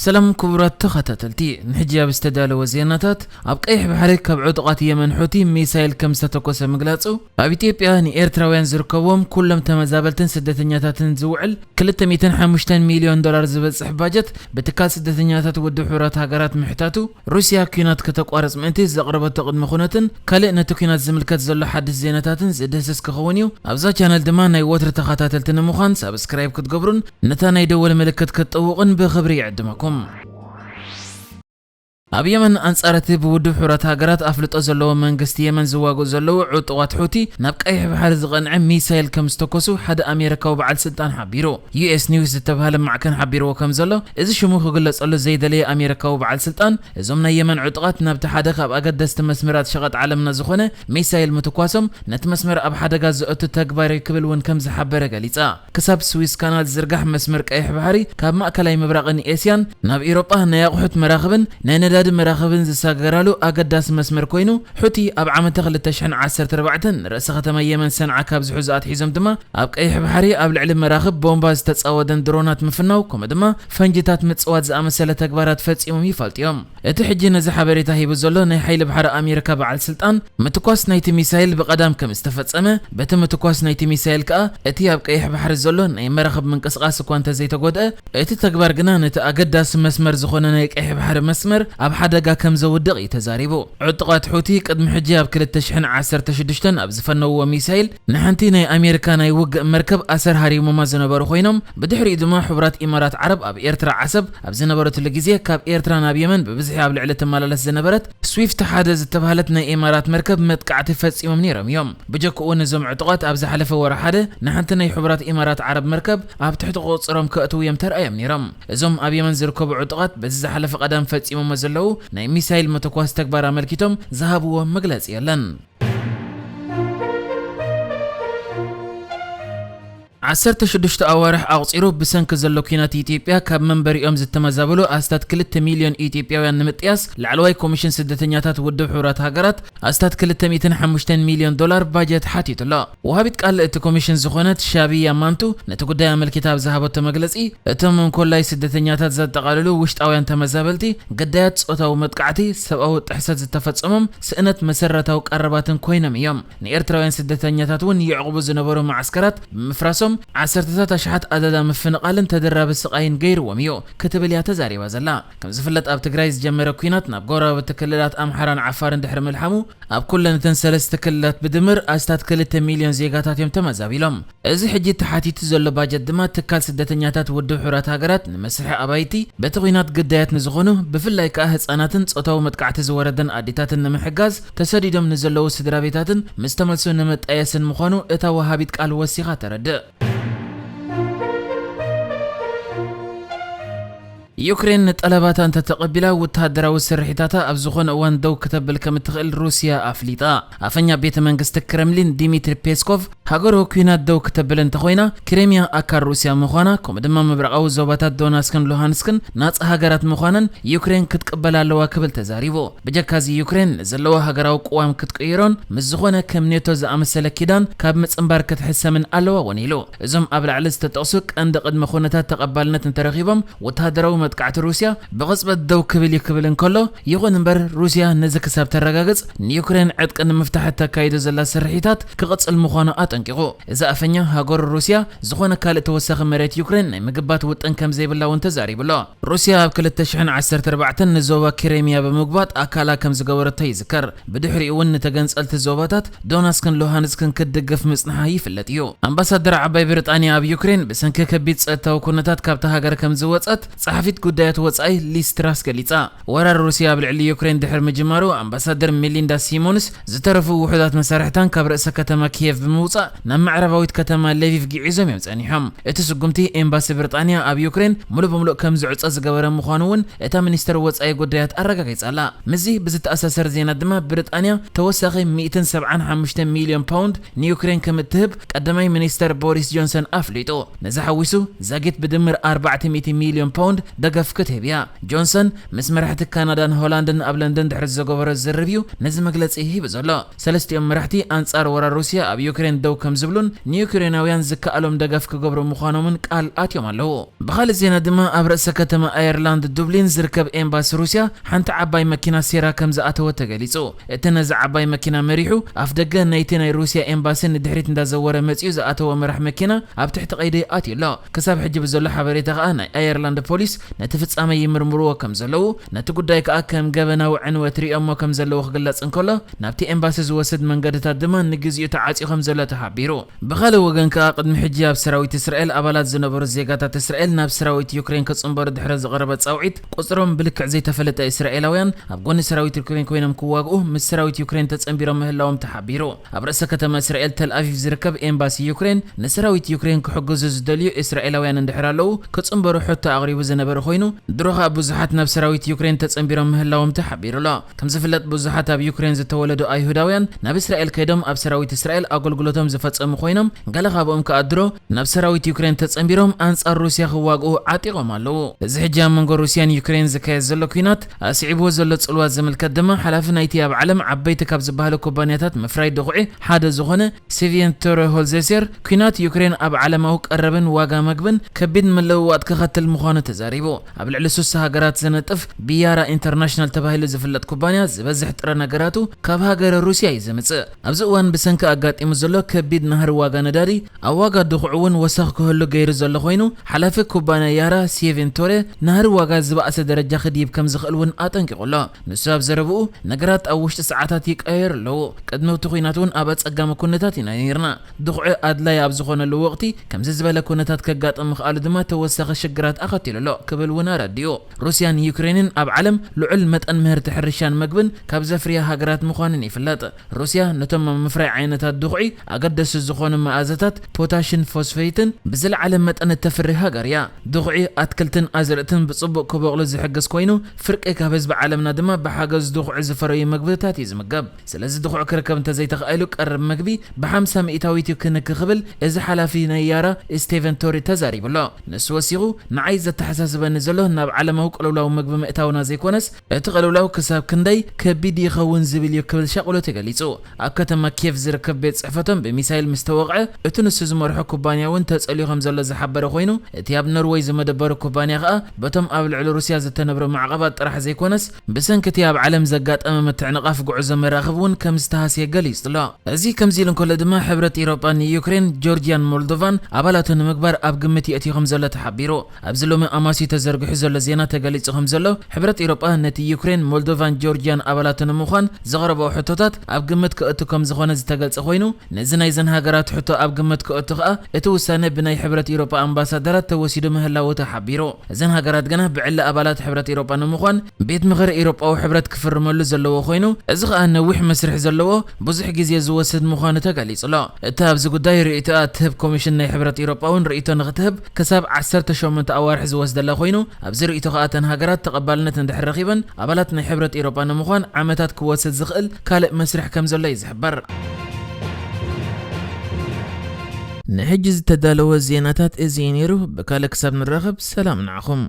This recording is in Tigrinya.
ሰላም ክቡራት ተኸታተልቲ፣ ንሕጂ ኣብ ዝተዳለወ ዜናታት፣ ኣብ ቀይሕ ባሕሪ ካብ ዕጡቓት የመን ሑቲ ሚሳይል ከም ዝተተኮሰ ምግላጹ፣ ኣብ ኢትዮጵያ ንኤርትራውያን ዝርከብዎም ኩሎም ተመዛበልትን ስደተኛታትን ዝውዕል ክልተ ሚእትን ሓሙሽተን ሚልዮን ዶላር ዝበጽሕ ባጀት ብትካል ስደተኛታት ውድብ ሕቡራት ሃገራት ምሕታቱ፣ ሩስያ ኲናት ከተቋርጽ ምእንቲ ዘቕረበቶ ቅድመ ኩነትን ካልእ ነቲ ኲናት ዝምልከት ዘሎ ሓድሽ ዜናታትን ዝድህስስ ክኸውን እዩ። ኣብዛ ቻነል ድማ ናይ ወትሪ ተኸታተልቲ ንምዃን ሳብስክራይብ ክትገብሩን ነታ ናይ ደወል ምልክት ክትጥውቑን ብኽብሪ ይዕድመኩም። ኣብ የመን፣ ኣንጻር እቲ ብውድብ ሕቡራት ሃገራት ኣፍልጦ ዘለዎ መንግስቲ የመን ዝዋግኡ ዘለዉ ዕጡቓት ሑቲ፣ ናብ ቀይሕ ባሕሪ ዝቐንዐ ሚሳይል ከም ዝተኮሱ ሓደ ኣሜሪካዊ በዓል ስልጣን ሓቢሩ። ዩ ኤስ ኒውስ ዝተባህለ ማዕከን ሓቢርዎ ከም ዘሎ፣ እዚ ሽሙ ክግለጸሉ ዘይደለየ ኣሜሪካዊ በዓል ስልጣን፣ እዞም ናይ የመን ዕጡቓት ናብቲ ሓደ ካብ ኣገደስቲ መስመራት ሸቐጥ ዓለምና ዝኾነ ሚሳይል ምትኳሶም፣ ነቲ መስመር ኣብ ሓደጋ ዘእቱ ተግባር እዩ ክብል እውን ከም ዝሓበረ ገሊጻ። ክሳብ ስዊስ ካናል ዝዝርጋሕ መስመር ቀይሕ ባሕሪ፣ ካብ ማእከላይ ምብራቕን ኤስያን ናብ ኤውሮጳ ናይ ኣቑሑት መራኽብን ናይ ነዳዲ መራኽብን ዝሳገራሉ ኣገዳሲ መስመር ኮይኑ፣ ሑቲ ኣብ ዓመተ ክልተ ሽሕን ዓሰርተ ኣርባዕተን ንርእሰ ከተማ የመን ሰንዓ ካብ ዝሕዙ ኣትሒዞም ድማ፣ ኣብ ቀይሕ ባሕሪ ኣብ ልዕሊ መራኽብ ቦምባ ዝተጻወደን ድሮናት ምፍናው፣ ከምኡ ድማ ፈንጅታት ምጽዋት ዝኣመሰለ ተግባራት ፈጺሞም ይፈልጡ እዮም። እቲ ሕጂ ነዚ ሓበሬታ ሂቡ ዘሎ ናይ ሓይሊ ባሕሪ ኣሜሪካ በዓል ስልጣን፣ ምትኳስ ናይቲ ሚሳይል ብቐዳም ከም ዝተፈጸመ፣ በቲ ምትኳስ ናይቲ ሚሳይል ከኣ እቲ ኣብ ቀይሕ ባሕሪ ዘሎ ናይ መራኽብ ምንቅስቓስ እኳ እንተዘይተጎድአ፣ እቲ ተግባር ግና ነቲ ኣገዳሲ መስመር ዝኾነ ናይ ቀይሕ ባሕሪ መስመር ኣብ ሓደጋ ከም ዘውድቕ እዩ ተዛሪቡ። ዕጡቓት ሑቲ ቅድሚ ሕጂ ኣብ ክልተ ሽሕን ዓሰርተ ሽዱሽተን ኣብ ዝፈነውዎ ሚሳይል ንሓንቲ ናይ ኣሜሪካ ናይ ውግእ መርከብ ኣሰር ሃሪሞማ ዝነበሩ ኮይኖም፣ ብድሕሪኡ ድማ ሕቡራት ኢማራት ዓረብ ኣብ ኤርትራ ዓሰብ ኣብ ዝነበረትሉ ግዜ ካብ ኤርትራ ናብ የመን ብብዝሒ ኣብ ልዕሊ ትመላለስ ዝነበረት ስዊፍት ሓደ ዝተባህለት ናይ ኢማራት መርከብ መጥቃዕቲ ፈጺሞም ነይሮም እዮም። ብጀክኡ ነዞም ዕጡቓት ኣብ ዝሓለፈ ወርሒ ሓደ ንሓንቲ ናይ ሕቡራት ኢማራት ዓረብ መርከብ ኣብ ትሕቲ ቁጽሮም ከእትዉ እዮም ተራእዮም ነይሮም። እዞም ኣብ የመን ዝርከቡ ዕጡቓት በዚ ዝሓለፈ ቀዳም ፈጺሞሞ ዘለዉ ናይ ሚሳይል መተኳሲ ተግባር ኣመልኪቶም ዝሃብዎ መግለጺ የለን። ዓሰርተ ሽዱሽተ ኣዋርሕ ኣቑጺሩ ብሰንኪ ዘሎ ኲናት ኢትዮጵያ ካብ መንበሪኦም ዝተመዛበሉ ኣስታት ክልተ ሚልዮን ኢትዮጵያውያን ንምጥያስ ላዕለዋይ ኮሚሽን ስደተኛታት ውድብ ሕቡራት ሃገራት ኣስታት ክልተ ሚእትን ሓሙሽተን ሚልዮን ዶላር ባጀት ሓቲቱ ኣሎ። ወሃቢት ቃል እቲ ኮሚሽን ዝኾነት ሻቢ ያማንቱ ነቲ ጉዳይ ኣመልኪታ ኣብ ዝሃበቶ መግለጺ፣ እቶም እንኮላይ ስደተኛታት ዘጠቓልሉ ውሽጣውያን ተመዛበልቲ፣ ግዳያት ጾታዊ መጥቃዕቲ፣ ሰብኣዊ ጥሕሰት ዝተፈጸሞም፣ ስእነት መሰረታዊ ቀረባትን ኮይኖም እዮም። ንኤርትራውያን ስደተኛታት እውን ይዕቑቡ ዝነበሩ መዓስከራት ብምፍራሶም፣ ዓሰርተታት ኣሽሓት ኣደዳ ምፍንቓልን ተደራቢ ስቓይን ገይርዎም እዩ ክትብል እያ ተዛሪባ ዘላ። ከም ዝፍለጥ፣ ኣብ ትግራይ ዝጀመረ ኲናት ናብ ጎረባብቲ ክልላት ኣምሓራን ዓፋርን ድሕሪ ምልሓሙ፣ ኣብ ኩለን እተን ሰለስተ ክልላት ብድምር ኣስታት ክልተ ሚልዮን ዜጋታት እዮም ተመዛቢሎም። እዚ ሕጂ ተሓቲቱ ዘሎ ባጀት ድማ ትካል ስደተኛታት ውድብ ሕቡራት ሃገራት ንመስርሒ ኣባይቲ በቲ ኲናት ግዳያት ንዝኾኑ፣ ብፍላይ ከኣ ህጻናትን ጾታዊ መጥቃዕቲ ዝወረደን ኣዴታትን ንምሕጋዝ፣ ተሰዲዶም ንዘለዉ ስድራ ቤታትን ምስ ተመልሱ ንምጣየስን ምዃኑ እታ ወሃቢት ቃል ወሲኻ ተረድእ። ዩክሬን ንጠለባታ እንተተቐቢላ፣ ወተሃደራዊ ስርሒታታ ኣብ ዝኾነ እዋን ደው ክተብል ከም እትኽእል ሩስያ ኣፍሊጣ። ኣፈኛ ቤተ መንግስቲ ክረምሊን ዲሚትሪ ፔስኮቭ፣ ሃገሩ ኲናት ደው ክተብል እንተኾይና፣ ክሬምያ ኣካል ሩስያ ምዃና፣ ከምኡ ድማ ምብራቓዊ ዞባታት ዶናስክን ሉሃንስክን ናጻ ሃገራት ምዃነን ዩክሬን ክትቅበል ኣለዋ ክብል ተዛሪቡ። ብጀካዚ ዩክሬን ንዘለዋ ሃገራዊ ቅዋም ክትቅይሮን ምስ ዝኾነ ከም ኔቶ ዝኣመሰለ ኪዳን ካብ ምጽንባር ክትሕሰምን ኣለዋ እውን ኢሉ። እዞም ኣብ ላዕሊ ዝተጠቕሱ ቀንዲ ቅድመ ኩነታት ተቐባልነት እንተረኺቦም፣ ወተሃደራዊ መጥቃዕቲ ሩስያ ብቕጽበት ደው ክብል እዩ ክብል እንከሎ፣ ይኹን እምበር ሩስያ ነዚ ክሳብ ተረጋግጽ ንዩክሬን ዕጥቂ ንምፍታሕ እተካይዶ ዘላ ስርሒታት ክቕጽል ምዃኑ ኣጠንቂቑ። እዚ ኣፈኛ ሃገሩ ሩስያ ዝኾነ ካልእ ተወሳኺ መሬት ዩክሬን ናይ ምግባት ውጥን ከም ዘይብላ እውን ተዛሪቡ ኣሎ። ሩስያ ኣብ ክልተ ሽሕን ዓሰርተ ኣርባዕተን ንዞባ ክሬምያ ብምግባጥ ኣካላ ከም ዝገበረቶ ይዝከር። ብድሕሪኡ እውን ንተገንጸልቲ ዞባታት ዶናስክን ሉሃንስክን ክትድግፍ ምጽንሓ ይፍለጥ እዩ። ኣምባሳደር ዓባይ ብሪጣንያ ኣብ ዩክሬን ብሰንኪ ከቢድ ጸጥታዊ ኩነታት ካብታ ሃገር ከም ዝወጸት ጸሓፊት ጉዳያት ወጻኢ ሊዝ ትራስ ገሊጻ። ወራር ሩስያ ኣብ ልዕሊ ዩክሬን ድሕሪ ምጅማሩ፣ ኣምባሳደር ሜሊንዳ ሲሞንስ ዝተረፉ ውሑዳት መሳርሕታን ካብ ርእሰ ከተማ ኪየቭ ብምውጻእ ናብ ምዕራባዊት ከተማ ሌቪቭ ግዒዞም እዮም ጸኒሖም። እቲ ስጉምቲ ኤምባሲ ብሪጣንያ ኣብ ዩክሬን ሙሉእ ብምሉእ ከም ዝዕጾ ዝገበረ ምዃኑ እውን እታ ሚኒስተር ወጻኢ ጉዳያት ኣረጋጊጻ ኣላ። ምስዚ ብዝተኣሳሰር ዜና ድማ፣ ብሪጣንያ ተወሳኺ ሚእትን ሰብዓን ሓሙሽተ ሚልዮን ፓውንድ ንዩክሬን ከም እትህብ ቀዳማይ ሚኒስተር ቦሪስ ጆንሰን ኣፍሊጡ። ነዚ ሓዊሱ ዛጊት ብድምር ኣርባዕተ ሚእቲ ሚልዮን ፓውንድ ደገፍ ክትህብ እያ። ጆንሰን ምስ መራሕቲ ካናዳን ሆላንድን ኣብ ለንደን ድሕሪ ዝገበሮ ዝርርብ እዩ ነዚ መግለጺ ሂቡ ዘሎ። ሰለስቲኦም መራሕቲ ኣንጻር ወራር ሩስያ ኣብ ዩክሬን ደው ከም ዝብሉን ንዩክሬናውያን ዝከኣሎም ደገፍ ክገብሩ ምዃኖምን ቃል ኣትዮም ኣለዉ። ብኻልእ ዜና ድማ ኣብ ርእሰ ከተማ ኣየርላንድ ዱብሊን ዝርከብ ኤምባሲ ሩስያ ሓንቲ ዓባይ መኪና ሴራ ከም ዝኣተወ ተገሊጹ። እቲ ነዚ ዓባይ መኪና መሪሑ ኣፍ ደገ ናይቲ ናይ ሩስያ ኤምባሲ ንድሕሪት እንዳዘወረ መጺኡ ዝኣተወ መራሕ መኪና ኣብ ትሕቲ ቀይዲ ኣትዩ ኣሎ። ክሳብ ሕጂ ብዘሎ ሓበሬታ ከኣ ናይ ኣየርላንድ ፖሊስ ነቲ ፍጻመ ይምርምርዎ ከም ዘለዉ፣ ነቲ ጉዳይ ከኣ ከም ገበናዊ ዕንወት ሪኦሞ ከም ዘለዉ ክግለጽ እንከሎ፣ ናብቲ ኤምባሲ ዝወስድ መንገድታት ድማ ንግዚኡ ተዓጽዩ ከም ዘሎ ተሓቢሩ። ብኻልእ ወገን ከኣ ቅድሚ ሕጂ ኣብ ሰራዊት እስራኤል ኣባላት ዝነበሩ ዜጋታት እስራኤል ናብ ሰራዊት ዩክሬን ክጽንበሩ ድሕሪ ዝቐረበ ጻውዒት ቁጽሮም ብልክዕ ዘይተፈለጠ እስራኤላውያን ኣብ ጎኒ ሰራዊት ዩክሬን ኮይኖም ክዋግኡ ምስ ሰራዊት ዩክሬን ተጸንቢሮም ምህላዎም ተሓቢሩ። ኣብ ርእሰ ከተማ እስራኤል ተል ኣቪቭ ዝርከብ ኤምባሲ ዩክሬን ንሰራዊት ዩክሬን ክሕግዙ ዝደልዩ እስራኤላውያን እንድሕር ኣለዉ ክጽንበሩ ሕቶ ኣቕሪቡ ዝነበረ ኮይኑ ድሮ ከኣ ብዙሓት ናብ ሰራዊት ዩክሬን ተጸንቢሮም ምህላዎም ተሓቢሩ ኣሎ። ከም ዝፍለጥ ብዙሓት ኣብ ዩክሬን ዝተወለዱ ኣይሁዳውያን ናብ እስራኤል ከይዶም ኣብ ሰራዊት እስራኤል ኣገልግሎቶም ዝፈጸሙ ኮይኖም ገለ ካብኦም ከኣ ድሮ ናብ ሰራዊት ዩክሬን ተጸንቢሮም ኣንጻር ሩስያ ክዋግኡ ዓጢቖም ኣለዉ። እዚ ሕጂ ኣብ መንጎ ሩስያን ዩክሬን ዝካየድ ዘሎ ኲናት ኣስዒብዎ ዘሎ ጽልዋ ዝምልከት ድማ ሓላፊ ናይቲ ኣብ ዓለም ዓበይቲ ካብ ዝበሃሉ ኩባንያታት ምፍራይ ድኹዒ ሓደ ዝኾነ ሲቪየን ቶረ ሆልዜሴር ኲናት ዩክሬን ኣብ ዓለማዊ ቀረብን ዋጋ መግብን ከቢድ ምልውዋጥ ከኸትል ምዃኑ ተዛሪቡ። ኣብ ልዕሊ ሱሳ ሃገራት ዘነጥፍ ቢያራ ኢንተርናሽናል ተባሂሉ ዝፍለጥ ኩባንያ ዝበዝሕ ጥረ ነገራቱ ካብ ሃገረ ሩስያ እዩ ዝምጽእ። ኣብዚ እዋን ብሰንኪ ኣጋጢሙ ዘሎ ከቢድ ናህሪ ዋጋ ነዳዲ ኣብ ዋጋ ድኹዒ እውን ወሰኽ ክህሉ ገይሩ ዘሎ ኮይኑ ሓላፊ ኩባንያ ያራ ሲቪየን ቶረ ናህሪ ዋጋ ዝበኣሰ ደረጃ ክድይብ ከም ዝኽእል እውን ኣጠንቂቑ ኣሎ። ንሱ ኣብ ዘረብኡ ነገራት ኣብ ውሽጢ ሰዓታት ይቀየሩ ኣለዉ። ቅድሚ እቲ ኲናት እውን ኣብ ኣጸጋሚ ኩነታት ኢና ነይርና። ድኹዒ ኣድላይ ኣብ ዝኾነሉ ወቕቲ ከምዚ ዝበለ ኩነታት ከጋጥም ምኽኣሉ ድማ ተወሳኺ ሽግራት ኣኸቲሉ ኣሎ ክብል እውን ኣረዲኡ። ሩስያን ዩክሬንን ኣብ ዓለም ልዑል መጠን ምህርቲ ሕርሻን መግብን ካብ ዘፍርያ ሃገራት ምዃንን ይፍለጥ። ሩስያ ነቶም ኣብ ምፍራይ ዓይነታት ድኹዒ ኣገደስቲ ዝኾኑ መኣዘታት ፖታሽን ፎስፌትን ብዝለዓለ መጠን እተፍሪ ሃገር እያ። ድኹዒ ኣትክልትን ኣዝርእትን ብጽቡቕ ክበቕሉ ዝሕግዝ ኮይኑ ፍርቂ ካብ ህዝቢ ዓለምና ድማ ብሓገዝ ድኹዒ ዝፈረዩ መግብታት እዩ ዝምገብ። ስለዚ ድኹዒ ክርከብ እንተዘይተኻኢሉ ቀረብ መግቢ ብሓምሳ ሚእታዊት እዩ ክንክ ክብል እዚ ሓላፊ ናይ ያራ ስቴቨን ቶሪ ተዛሪቡ ኣሎ። ንሱ ወሲኹ ንዓይ ዘተሓሳስበኒ ዘሎ ናብ ዓለማዊ ቅልውላው መግቢ ምእታውና ዘይኮነስ እቲ ቅልውላው ክሳብ ክንደይ ከቢድ ይኸውን ዝብል እዩ ክብል ሻቕሎቱ ገሊጹ። ኣብ ከተማ ኪየቭ ዝርከብ ቤት ጽሕፈቶም ብሚሳይል ምስ ተወቕዐ እቲ ንሱ ዝመርሖ ኩባንያ እውን ተጸልዩ ከም ዘሎ ዝሓበረ ኮይኑ እቲ ኣብ ኖርወይ ዝመደበሩ ኩባንያ ከኣ በቶም ኣብ ልዕሊ ሩስያ ዝተነብረ ማዕቐባት ጥራሕ ዘይኮነስ ብሰንኪ እቲ ኣብ ዓለም ዘጋጠመ ምትዕንቓፍ ጉዕዞ መራኽብ እውን ከም ዝተሃስየ ገሊጹ ኣሎ። እዚ ከምዚ ኢሉ እንከሎ ድማ ሕብረት ኤውሮጳ ንዩክሬን፣ ጆርጅያን ሞልዶቫን ኣባላቱ ንምግባር ኣብ ግምት የእትዩ ከም ዘሎ ተሓቢሩ። ኣብዚ ሎሚ ኣማስዩ ተዘርጊሑ ዘሎ ዜና ተገሊጹ ከም ዘሎ ሕብረት ኤውሮጳ ነቲ ዩክሬን፣ ሞልዶቫን ጆርጅያን ኣባላቱ ንምዃን ዘቕረብኦ ሕቶታት ኣብ ግምት ከእቱ ከም ዝኾነ ዝተገልጸ ኮይኑ ነዚ ናይዘን ሃገራት ሕቶ ኣብ ግምት ከእቱ ከኣ እቲ ውሳነ ብናይ ሕብረት ኤውሮጳ ኣምባሳደራት ተወሲዱ ምህላዉ ተሓቢሩ። እዘን ሃገራት ግና ብዕሊ ኣባላት ሕብረት ኤውሮጳ ንምዃን ቤት ምኽሪ ኤውሮጳዊ ሕብረት ክፍርመሉ ዘለዎ ኮይኑ እዚ ከኣ ነዊሕ መስርሕ ዘለዎ ብዙሕ ግዜ ዝወስድ ምዃኑ ተገሊጹ ኣሎ። እታ ኣብዚ ጉዳይ ርእይቶኣ እትህብ ኮሚሽን ናይ ሕብረት ኤውሮጳ እውን ርእይቶ ንክትህብ ክሳብ ዓሰርተ ሸሞንተ ኣዋርሕ ዝወስደላ ኮይኑ ኣብዚ ርእይቶ ከኣ እተን ሃገራት ተቐባልነት እንድሕር ረኺበን ኣባላት ናይ ሕብረት ኤውሮጳ ንምዃን ዓመታት ክወስድ ዝኽእል ካልእ መስርሕ ከም ዘሎ እዩ ዝሕበር። ንሕጂ ዝተዳለወ ዜናታት እዚ እዩ ነይሩ። ብካልእ ክሳብ ንራኸብ ሰላም ንዓኹም።